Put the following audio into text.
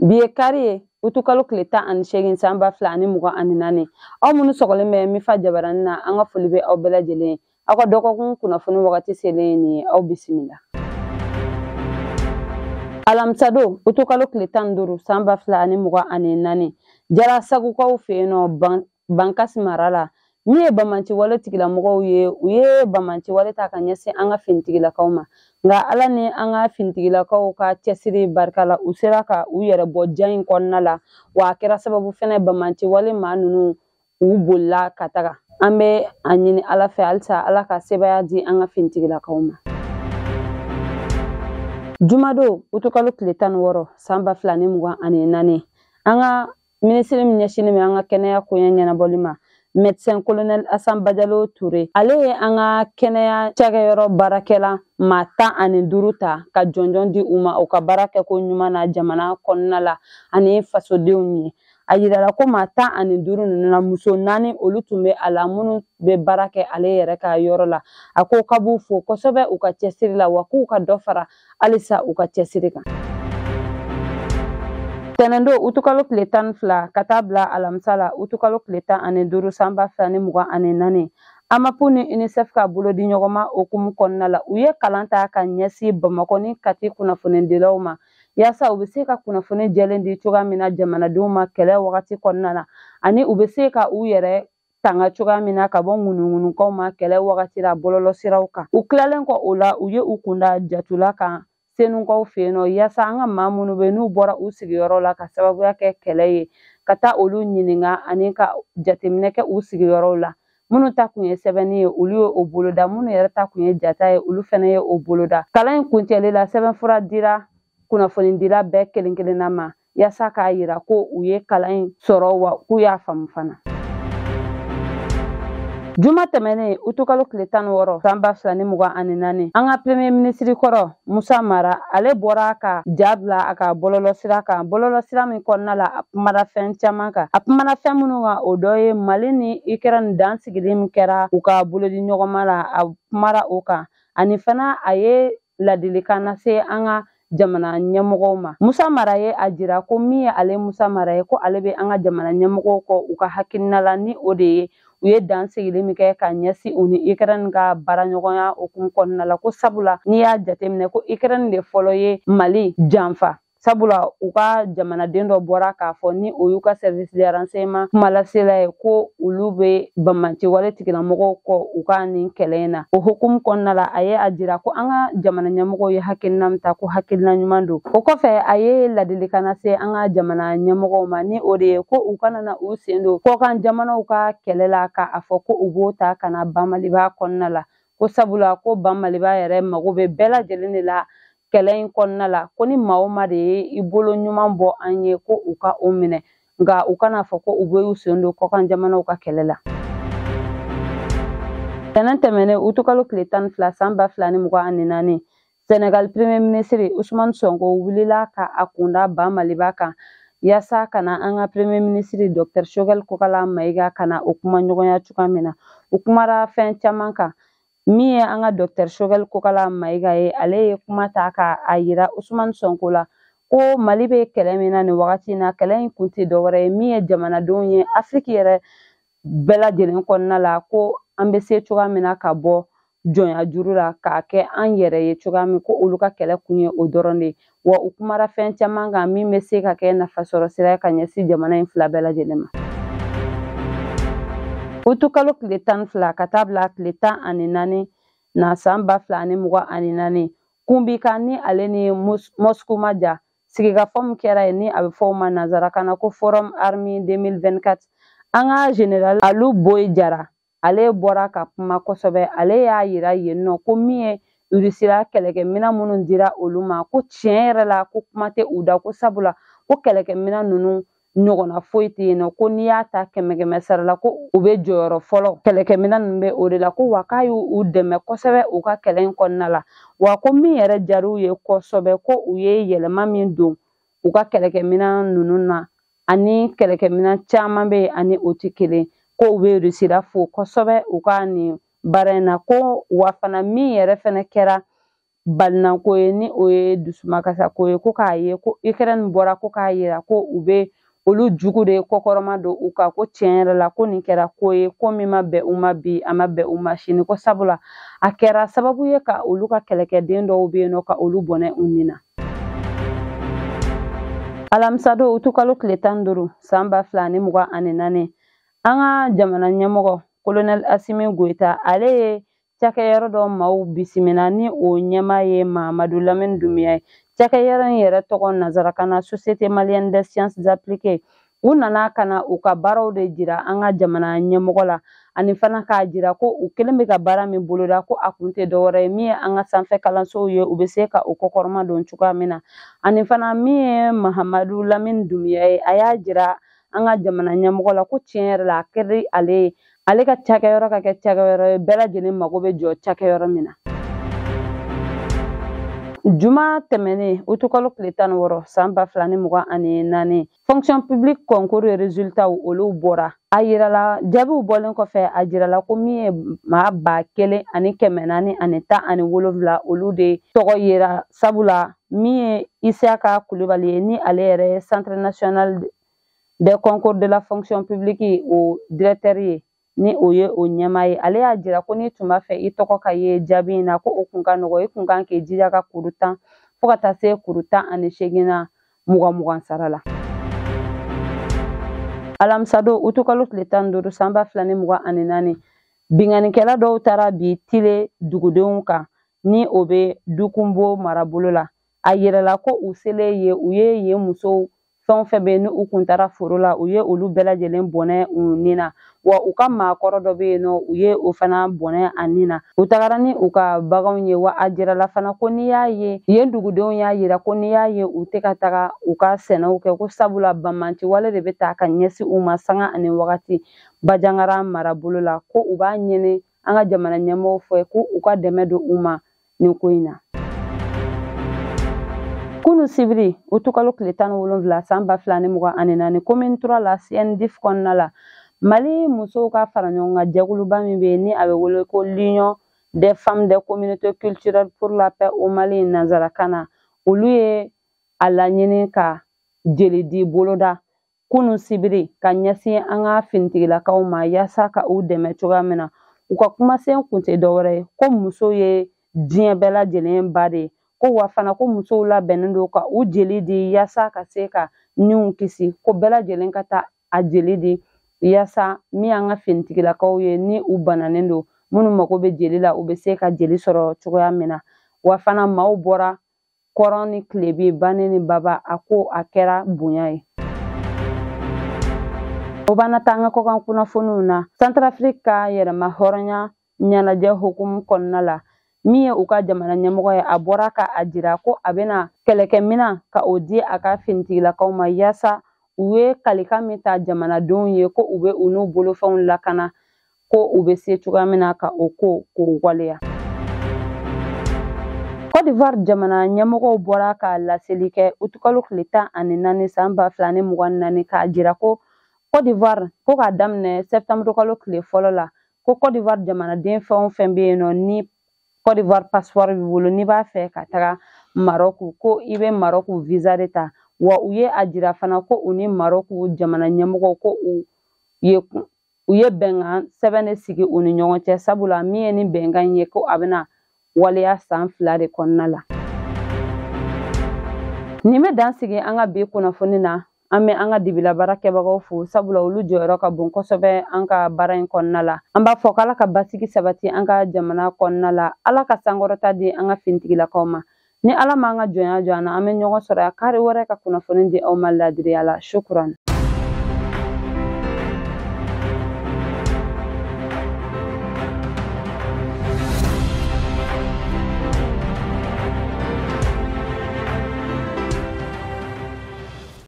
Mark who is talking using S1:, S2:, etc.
S1: Bi ye kari ye, utukalo tile 18 san 2024. Aw minnu sɔgɔlen bɛ Mifa jabaranin na, an ka foli bɛ aw bɛɛ lajɛlen ye. Aw ka dɔgɔkun kunnafoni wagati selen ye nin ye, aw bisimila. Alamisadon, utukalo tile 15 san 2024, Jara Sagukaw fɛ yen nɔ Bankasi mara la, min ye banbaanciwale tigilamɔgɔw ye, u ye banbaanciwale ta ka ɲɛsin an ka finitigilakaw ma. Nka Ala ni an ka finitigilakaw ka cɛsiri barika la, u sera ka u yɛrɛ bɔ ja in kɔnɔna la, wa a kɛra sababu fɛnɛ banbaanciwale maa ninnu u bolila ka taga. An bɛ a ɲini Ala fɛ halisa Ala ka sebaaya di an ka finitigilakaw ma. Jumadon, utukalo tile 16 san 2024, an ka minisiri min ɲɛsinnen bɛ an ka kɛnɛya koɲɛ ɲɛnabɔli ma, médecin colonel Asan Bajalo Touré, ale ye an ka kɛnɛya cakɛyɔrɔ baarakɛla maa 15 ta ka jɔnjɔn di u ma u ka baara kɛko ɲuman na jamana kɔnɔna la ani fasodenw ye. A yirala ko maa 15 ninnu na, muso 4 olu tun bɛ a la minnu bɛ baara kɛ ale yɛrɛ ka yɔrɔ la. A ko k'a b'u fo kosɛbɛ u ka cɛsiri la, wa k'u ka dɔ fara halisa u ka cɛsiri kan. Tɛnɛndon, utukalo tile 12 ka taa bila alamisa la, utukalo tile 15 san 2024, Amapu ni UNICEF ka bolodi ɲɔgɔnma hukumu kɔnɔna la, u ye kalan ta ka ɲɛsin Bamakɔ ni Kati kunnafonidilaw ma, yaasa u bɛ se ka kunnafoni jɛlen di cogoya min na jamanadenw ma kɛlɛ wagati kɔnɔna na, ani u bɛ se ka u yɛrɛ tanga cogoya min na ka bɔ ŋunuŋunukaw ma kɛlɛ wagati la bɔlɔlɔsiraw kan. U tilalen kɔ o la, u ye u kunda jatula kan Senukaw fɛ yen nɔ, yaasa an ka maa minnu bɛ n'u bɔra u sigiyɔrɔ la ka sababuya kɛ kɛlɛ ye, ka taa olu ɲininka ani ka jateminɛ kɛ u sigiyɔrɔw la. Minnu ta kun ye sɛbɛnni ye, olu ye o boloda. Minnu yɛrɛ ta kun ye jata ye, olu fɛnɛ ye o boloda. Kalan in kuncɛli la, sɛbɛnfura dira kunnafonidila bɛɛ kelen kelenna ma, yaasa k'a yira ko u ye kalan in sɔrɔ wa k'u y'a faamu fana. Juma tɛmɛnen, utukalo tile 16 san 2024, an ka premier ministre kɔrɔ Musa Mara, ale bɔra ka ja bila a ka bɔlɔlɔsira kan, bɔlɔlɔsira min kɔnɔna la a kumara fɛn caman kan. A kumara fɛn minnu kan, o dɔ ye Mali ni Ukraine dan sigili min kɛra u ka bolodi ɲɔgɔnma la, a kumara o kan. Ani fana a ye ladilikan lase an ka jamana ɲɛmɔgɔw ma. Musa Mara ye a jira ko min ye ale Musa Mara ye, ko ale bɛ an ka jamana ɲɛmɔgɔw kɔ u ka hakilina la, ni o de ye u ye dan sigili min kɛ ka ɲɛsin u ni Ukraine ka baaraɲɔgɔnya hukumu kɔnɔna la, ko sabula n'i y'a jateminɛ ko Ukraine de fɔlɔ ye Mali janfa, sabula u ka jamanaden dɔ bɔra k'a fɔ ni o y'u ka service de renseignement kumalasela ye, ko olu bɛ banbaanciwale tigilamɔgɔw kɔ u ka nin kɛlɛ in na. O hukumu kɔnɔna la, a ye a jira ko an ka jamana ɲɛmɔgɔw ye hakilina min ta, ko hakilina ɲuman don. O kɔfɛ, a ye ladilikan lase an ka jamana ɲɛmɔgɔw ma, ni o de ye ko u kana na u sen don kɔkan jamanaw ka kɛlɛ la, k'a fɔ ko u b'o ta ka na Bamaliba kɔnɔna la, ko sabula ko Bamaliba yɛrɛ mago bɛ bɛɛ lajɛlen de la kɛlɛ in kɔnɔna la, ko ni maa o maa de ye i bolo ɲuman bɔ an ye, ko u ka o minɛ, nka u kana fɔ ko u bɛ u sen don kɔkan jamanaw ka kɛlɛ la. Tɛnɛn tɛmɛnen, utukalo tile 12 san 2024, Senegal premier ministre Ousmane Sonko wulila ka a kunda Bamaliba kan, yaasa ka na an ka premier ministre Docteur Choguel Kokalla Maïga ka na o kuma ɲɔgɔnya cogoya min na. U kumara fɛn caman kan. Min ye an ka Docteur Choguel Kokalla Maïga ye, ale ye kuma ta ka a yira Ousmane Sonko la ko Mali bɛ kɛlɛ min na nin wagati in na, kɛlɛ in kun tɛ dɔwɛrɛ ye min ye jamanadenw ye Afiriki yɛrɛ bɛɛ lajɛlen kɔnɔna la, ko an bɛ se cogoya min na ka bɔ jɔnya juru la k'a kɛ an yɛrɛ ye cogoya min, ko olu ka kɛlɛ kun ye o dɔrɔn de ye. Wa u kumara fɛn caman kan min bɛ se ka kɛ nafasɔrɔ sira ye ka ɲɛsin jamana in fila bɛɛ lajɛlen ma. Utukalo tile 12 ka taa bila tile 14 na san 2024, Kunbika ni ale ni Moscou ma ja, sigikafɔ min kɛra yen ni a bɛ fɔ o ma nanzarakan na ko Forum Army 2024, an ka général Alu Boyi Jara, ale bɔra ka kuma kosɛbɛ. Ale y'a yira yen nɔ ko min ye Rusila kɛlɛkɛminɛn minnu dira olu ma, ko tiɲɛ yɛrɛ la ko kuma tɛ u da, ko sabula ko kɛlɛkɛminɛn ninnu ɲɔgɔnna foyi tɛ yen nɔ, ko n'i y'a ta kɛmɛ kɛmɛ sara la, ko u bɛ jɔyɔrɔ fɔlɔ kɛlɛkɛminɛn ninnu bɛ o de la, ko wa k'a y'u dɛmɛ kosɛbɛ u ka kɛlɛ in kɔnɔna la. Wa ko min yɛrɛ diyar'u ye kosɛbɛ, ko u ye yɛlɛma min don u ka kɛlɛkɛminɛn ninnu na, ani kɛlɛkɛminɛn caman bɛ yen ani o tɛ kelen, ko u bɛ Rusila fo kosɛbɛ u ka nin baara in na. Ko wa fana min yɛrɛ fɛnɛ kɛra balinako ye, ni o ye dusumakasako ye, ko k'a ye ko Ukraine bɔra ko k'a yira ko u bɛ olu jugu de kɔkɔrɔma don u kan, ko tiɲɛ yɛrɛ la ko nin kɛra ko ye ko min ma bɛn u ma bi, a ma bɛn u ma sini, ko sabula a kɛra sababu ye ka olu ka kɛlɛkɛden dɔw bɛ yen nɔ ka olu bɔnɛ u ni na. Alamisadon utukalo tile 15 san 2024, an ka jamana ɲɛmɔgɔ Colonel Assimi Goïta ale ye cakɛyɔrɔ dɔ maaw bisimila ni o ɲɛmaa ye Mahamadu Lamini Doumbouya ye. Cakɛyɔrɔ in yɛrɛ tɔgɔ nanzarakan na Société malienne des sciences appliquées. U nana ka na u ka baaraw de jira an ka jamana ɲɛmɔgɔ la, ani fana k'a jira ko u kelen bɛ ka baara min boloda ko a kun tɛ dɔwɛrɛ ye min ye an ka sanfɛ kalansow ye, u bɛ se ka o kɔkɔrɔma don cogoya min na. Ani fana min ye Mahamadu Lamini Doumbouya ye, a y'a jira an ka jamana ɲɛmɔgɔ la ko tiɲɛ yɛrɛ la a kɛra ale ye, ale ka cakɛyɔrɔ ka kɛ cakɛyɔrɔ ye bɛɛ lajɛlen mago bɛ jɔ cakɛyɔrɔ min na. Juma tɛmɛnen utukalo tile 16 san 2024, fonction publique concours résultats olu bɔra. A yirala jaabiw bɔlen kɔfɛ, a jirala ko min ye maa 1417 olu de tɔgɔ yera, sabula min ye Isiyaka Kulubali ye, ni ale yɛrɛ ye centre national des concours de la fonction publique o directeur ye, ni o ye o ɲɛmaa ye, ale y'a jira ko n'i tun b'a fɛ i tɔgɔ ka ye jaabi in na, ko o kun ka nɔgɔ, i kun kan k'i jija ka kuru 10 fo ka taa se kuru 18 na 20 sara la. Alamisadon utukalo tile 15 san 2024, binkannikɛla dɔw taara bi Tile dugudenw kan, ni o bɛ Dukunbo marabolo la. A yirala ko u selen ye, u ye yen musow fɛn o fɛn bɛ yen ni u kun taara foro la, u ye olu bɛɛ lajɛlen bɔnɛ u ni na, wa u ka maakɔrɔ dɔ bɛ yen nɔ, u ye o fana bɔnɛ a ni na. U tagara ni u ka baganw ye, wa a jirala fana ko n'i y'a ye yen dugudenw y'a yira ko n'i y'a ye u tɛ ka taga u ka sɛnɛw kɛ, ko sabula banbanci wale de bɛ taa ka ɲɛsin u ma sanga ani wagati Bajangara marabolo la, ko u b'a ɲini an ka jamana ɲɛmɔgɔw fɛ ko u ka dɛmɛ don u ma nin ko in na. Kunu sibiri utukalo tile 17 san 2024, commune 3 la CNDIF kɔnɔna la, Mali musow ka fara ɲɔgɔn kan jɛkuluba min bɛ yen ni a bɛ wele ko l'Union des femmes des communautés culturelles pour la paix au Mali nanzarakan na, olu ye a laɲini ka jelidi boloda kunu sibiri ka ɲɛsin an ka finitigilakaw ma yaasa ka u dɛmɛ cogoya min na. U ka kumasen kun tɛ dɔwɛrɛ ye ko muso ye diɲɛ bɛɛ lajɛlen ba de ye, ko wa fana ko musow labɛnnen don ka u jeli di yaasa ka se ka niw kisi, ko bɛɛ lajɛlen ka taa a jeli di yaasa min y'an ka finitigilakaw ye ni u bananen don, minnu mago bɛ jeli la, u bɛ se ka jeli sɔrɔ cogoya min na. Wa fana maaw bɔra kɔrɔn ni tilebin, bannen ni baba, a ko a kɛra bonya ye. O b'an na taa an ka kɔkan kunnafoniw na. Centrafrique ka yɛrɛma hɔrɔnya ɲɛnajɛ hukumu kɔnɔna la, min ye u ka jamana ɲɛmɔgɔ ye, a bɔra ka a jira ko a bɛna kɛlɛkɛminɛn ka o di a ka finitigilakaw ma yaasa u ye kalikan min ta jamanadenw ye ko u bɛ u n'u bolofɛnw lakana, ko u bɛ se cogoya min na ka o ko k'o waleya. Côte d'Ivoire jamana ɲɛmɔgɔw bɔra ka laseli kɛ utukalo tile 14 san 2024 k'a jira ko Côte d'Ivoire ko k'a daminɛ septembre kalo tile fɔlɔ la, ko Côte d'Ivoire jamanaden fɛn o fɛn bɛ yen nɔ ni Côte d'Ivoire passeport b'i bolo, n'i b'a fɛ ka taga Maroc, ko i bɛ Maroc visa de ta. Wa u ye a jira fana ko u ni Maroc jamana ɲɛmɔgɔw ko u ye bɛnkan sɛbɛn de sigi u ni ɲɔgɔn cɛ, sabula min ye ni bɛnkan ye ko a bɛna waleya san 2 de kɔnɔna la. Nin bɛ dan sigi an ka bi kunnafoni na. An bɛ an ka dibila baara kɛbagaw fo, sabula olu jɔyɔrɔ ka bon kosɛbɛ an ka baara in kɔnɔna la. An b'a fɔ k'Ala ka basigi sabati an ka jamana kɔnɔna la, Ala ka sankɔrɔta di an ka finitigilakaw ma. Ni Ala m'an ka jɔnya jɔ an na, an bɛ ɲɔgɔn sɔrɔ yan kari wɛrɛ ka kunnafoni di aw ma laadiriya la. Shukuran.